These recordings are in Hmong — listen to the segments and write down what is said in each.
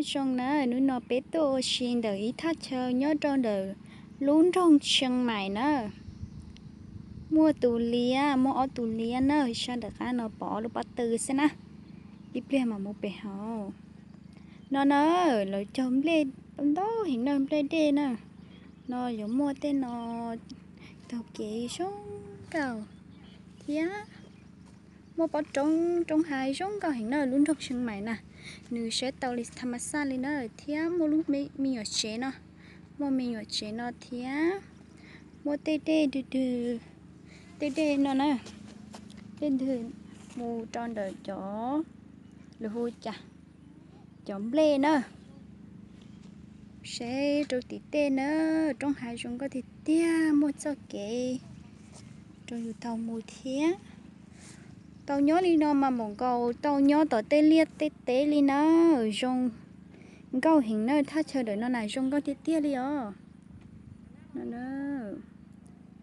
Zoo na, hnub no peb tuaj ua si ntawm ib thaj chaw nyob rau ntawm lub nroog Tsheej Maim na. Muaj tus liab, muaj ob tus liab na, sab nram qab no pom ob lub pob tw xwb na. Ib pliag mam mus pem hauv. No na, lawv cog nplej ntau heev na, nplej dej na. No yuav muaj tej no taug kev zoo nkauj thiab muaj pob roob, roob hav zoo nkauj heev na, lub nroog Tsheej Maim na. Nws saib tau li tham mas xaj li na, thiab muaj lub me nyuam tsev no, muaj me nyuam tsev no thiab muaj tej dej twg twg, tej dej no na, tej twg mus rau ntawm cov, lawv hu cas, cov nplej na. Saib rau tim tej na, roob hav zoo nkauj tiag tiag, muaj txoj kev rau yus tau mus thiab. Tau nyob li no mas mam nkaus tau nyob tom tej liaj tej teb li na, zoo nkauj heev na, thaj chaw ntawm no na zoo nkauj tiag tiag li os. No na,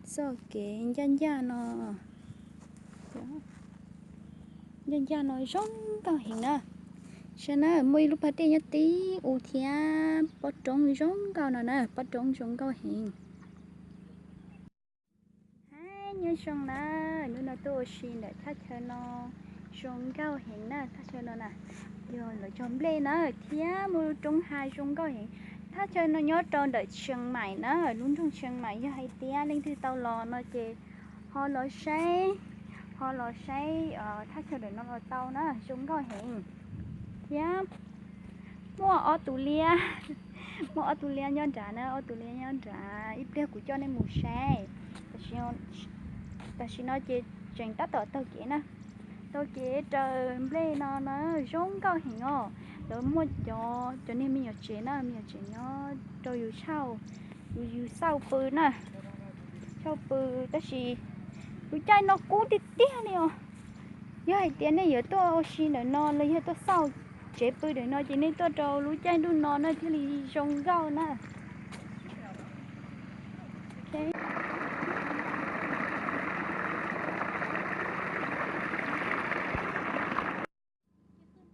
txoj kev ncaj ncaj no, ncaj ncaj no zoo nkauj heev na. Saib na, muaj ib lub pas dej nyob tib u thiab pob roob zoo nkauj no na, pob roob zoo nkauj heev. Hais nyob zoo na, hnub no tuaj ua si ntawm thaj chaw no zoo nkauj heev na, thaj chaw no na yog lawv cog nplej na thiab muaj lub roob hav zoo nkauj heev. Thaj chaw no nyob rau ntawm Tsheej Maim na, lub nroog Tsheej Maim, yog hais tias leej twg tau los no ces ho los saib, ho los saib thaj chaw ntawm no los tau na, zoo nkauj heev. Thiab muaj ob tus liab, muaj ob tus liab nyob nrad na, ob tus liab nyob nrad, ib pliag kuv coj nej mus saib. Tam sim no ces tseem tab tom taug kev na, taug kev raws nplej no na, zoo nkauj heev os. Lawv muaj cov, cov niag me nyuam tsev na, me nyuam tsev nyob rau yus xauj, yus xauj pw na, xauj pw. Tab sis lub caij no kub tiag tiag li os. Yog hais tias nej yuav tuaj ua si ntawm no los yog tuaj xauj tsev pw ntawm no ces nej tuaj rau lub caij ntuj no na thiaj li zoo nkauj na.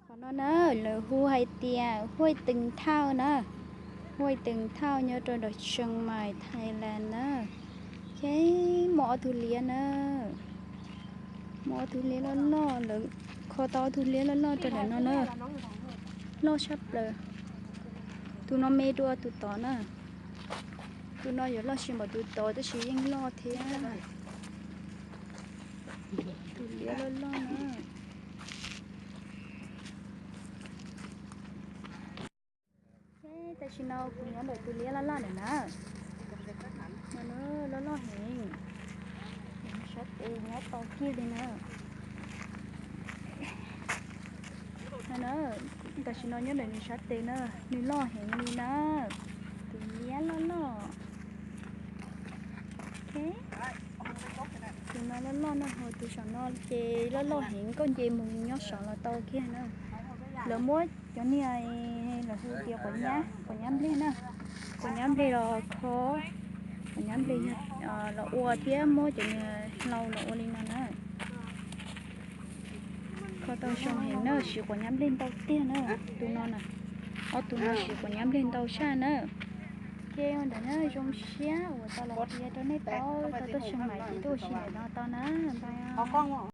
Qhov no na lawv hu hais tias Huaj Tees Thauj na, Huaj Tees Thauj nyob rau nram Tsheej Maim, Thailand na. Ces muaj ob tug liab na, muaj ob tug liab loj loj, lawv kho tau ob tug liab loj loj rau ntawm no na, loj tshaj plaws. Tus no me dua tus tod na, tus no yuav loj tsis npaum tus tod tab sis yeej loj thiab. Tus liab loj loj na. Tam sim no kuv nyob ntawm tus liab loj loj ntawm na, loj loj heev, sab tes nyob tau kiag li na. Tam sim no nyob ntawm nws sab tes na, nws loj heev li na, tus liab loj loj. Tus no loj loj na, ho tus saum no ces loj loj heev, koj nce mus nyob saud los tau kiag na. Lawv muab cov niag, lawv hu tias quav nyab, quav nyab nplej na, quav nyab nplej los kho, quav nyab nplej los ua thiab muab cov niag hlau los ua li no na. Kho tau zoo heev na, siv quav nyab nplej ntau tiag na. Tus no na, ob tus no siv quav nyab nplej ntau tshaj na. Ces ua ntawd na, zoo siab uas tau los qhia rau nej paub, tau tuaj Tsheej Maim ces tuaj ua si ntawm no tau na, npawg.